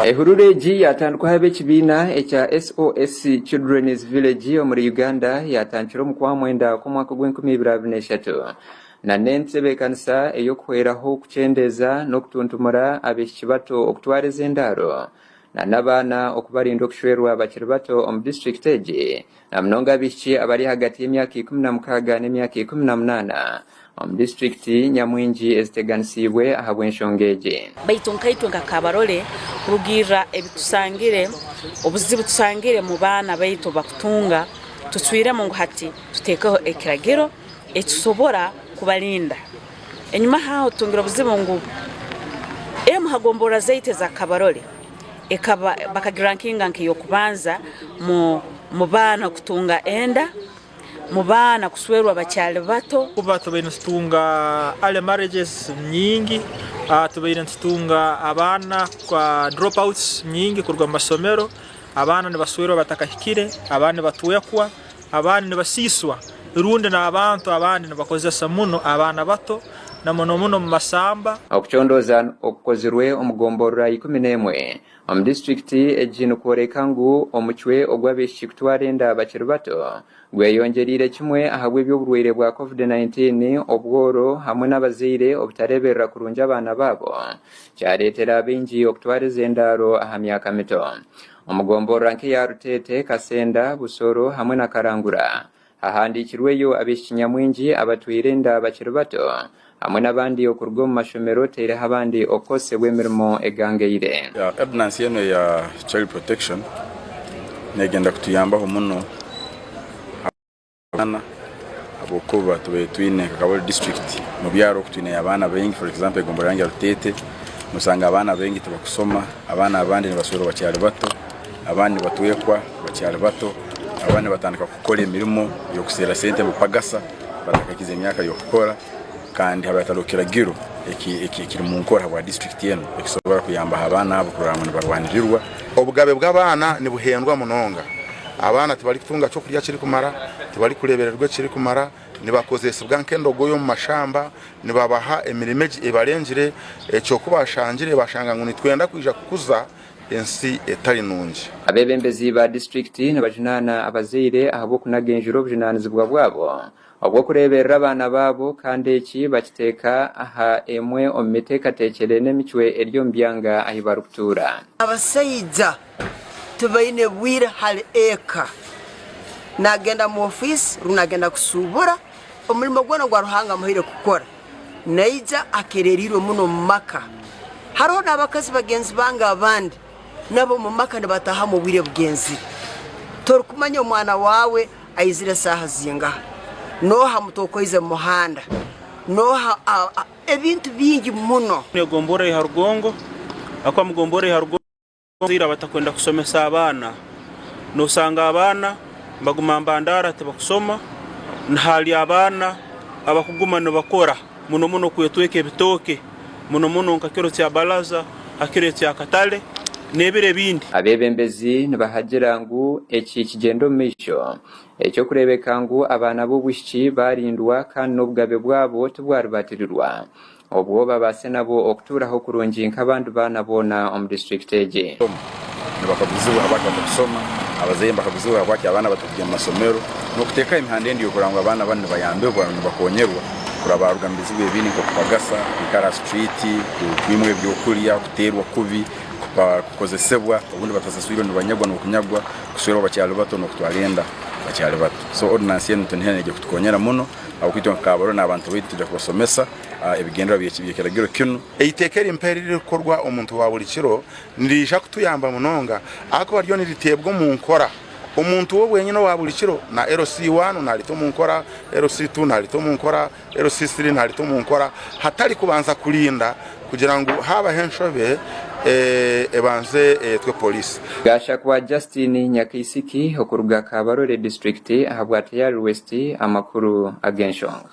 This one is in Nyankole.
Ehururu egi yaatandikwaho ab'ekibiina ekya SOS Children's Village omuri Uganda yaatandikira omu Kwamwenda kw'omwaka ogw'enkumiibiri abiri n'eshatu na n'entebeekanisa ey'okuhweraho kukyendeeza n'okutuntumura abaishiki bato okutwara ez'endaaro na n'abaana okubarinda okushwerwa bakiri bato omu disiturikiti egi na munonga abaishiki abari ahagati y'emyaka 16 n'emyaka 18 omu disiturikiti nyamwingi eziteganisiibwe ahabw'enshonga egi. Baitu nkaitwe nka Kabarole kurugiirra ebitusangire, obuzibu tusangire mu baana baitu bakutunga, tucwiremu ngu hati tuteekeho ekiragiro ekisobora kubalinda. Enyuma aho tutungire obuzibu ngu emu ha gomborora zaitu eza Kabarole ekaba bakagirankinga nk'ey'okubanza mu baana kutunga enda, mu baana kuswerwa bakyali bato. Kuba tubaire nitutunga early marriages nyingi, tubaire nitutunga abaana drop outs nyingi kuruga omu masomero, abaana nibaswerwa batakahikire, abandi nibatwekwa, abandi nibasiiswa rundi n'abantu abandi nibakozesa muno abaana bato na muno muno omu masamba. Okucondooza okukozirwe omu gomborora 11 omu disiturikiti egi nikworeka ngu omucwe ogw'abaishiki kutwara enda bakiri bato gweyongyereire kimwe ahabw'eby'oburwaire bwa Covid-19, obworo hamwe n'abazaire obutareeberera kurungi abaana baabo kyareetera baingi okutwariza endaaro aha myaka mito. Omu gomborora nk'eya Ruteete, Kasenda, Busoro hamwe na Karangura hahandiikirweyo abaishiki nyamwingi abatwire enda bakiri bato hamwe n'abandi okuruga omu mashomero otaireho abandi okukozesebwa emirimo egangaire. Ordinance enu eya child protection negenda kutuyambaho muno abaana habwokuba tubaire twine nka Kabarole district mu byaro oku twineyo abaana baingi for example egombolola yange ya Ruteete nosanga abaana baingi tibakusoma, abaana abandi nibaswerwa bakyali bato, abandi nibatwekwa bakyali bato, abandi nibatandika kukora emirimo y'okuserra sente nibapagasa batakahikize emyaka y'okukora kandi habaire hatariho kiragiro ekiri mu nkora habwa disiturikiti enu ekisobora kuyambaho abaana abo kurora ngu nibarwanirirwa. Obugabe bw'abaana nibuhendwa munonga. Abaana tibarikutunga ky'okurya kirikumara, tibarikureebererwa ekirikumara, nibakozesibwa nk'endogoya omu mashamba, nibabaha emirimo ebarengire. Ekyo ku bashangire bashanga ngu nitwenda kwija kukuza ensi etari nungi. Abeebembezi ba disiturikiti nibajunaana abazaire ahabw'okunaga enjura obujunaanizibwa bwabo obw'okureeberera abaana baabo kandi eki bakiteeka aha emwe omu miteekateekyere n'emicwe eri omu byanga ahi barikutuura. Abasaija tibaine bwire hali eka. Nagenda mu ofiisi rundi nagenda kusuubura, omulimo gwona ogwa Ruhanga amuhaire kukora, naija akereriirwe muno omu maka. Haroho n'abakazi bagenzi bange abandi nabo omu maka nibataahamu obwire bugenzire. Torukumanya omwana waawe aizire saaha zingaha, nooha amutokoize mu muhanda, nooha ebintu bingi muno. Egomborora ya Harugongo ahakuba mugomborora ya Harugongo abazaire abatakwenda kusomesa abaana nosanga abaana nibaguma nibandara tibakusoma hali abaana abakuguma nibakora muno muno kwetweka ebitooke muno muno nka kiro kya baraza ha kiro ekya katare n'ebiro ebindi. Abeebembezi nibahagira ngu eki kigyenda omu maisho eky'okureebeka ngu abaana b'obwishiki baarindwa kandi n'obugabe bwabo tibwaribatirirwa obwo babaase nabo okutuuraho kurungi nk'abandi baana boona omu disiturikiti egi. Nibakaguzibwa habwaki batakusoma, abazaire nibakaguzibwa habwaki abaana batakugya mu masomero, n'okuteekaho emihanda endi ey'okurora ngu abaana banu nibayambibwa rundi nibakonyerwa kurora baaruga mu bizibu ebindi nk'okupagasa, kwikara ha situriiti, kwimwa ebyokulya, kuteerwa kubi, kukozesebwa, obundi batasaswirwe nibanyagwa n'okunyagwa, kuswerwa bakyali bato n'okutwara enda bakyali bato. So ordinance enu nitunihira neija kutukonyera muno habwokuba itwe nka Kabarole n'abantu baitu nitwija kubasomesa ebigendererwa by'ekiragiro kinu. Eiteeka eri mpa eririkukorwa omuntu wa buri kiro niriija kutuyamba munonga ahakuba ryo niriteebwa omu nkora. Omuntu we bwenyine owa buri kiro na LC1 naarita omu nkora, LC2 naarita omu nkora, LC3 naarita omu nkora hatari kubanza kurinda kugira ngu haabaho enshobe ebanze eyetwe poriisi. Gashakwa Justine Nyakaisiki okuruga Kabarole disiturikiti ahabwa Tayari West amakuru ag'enshonga.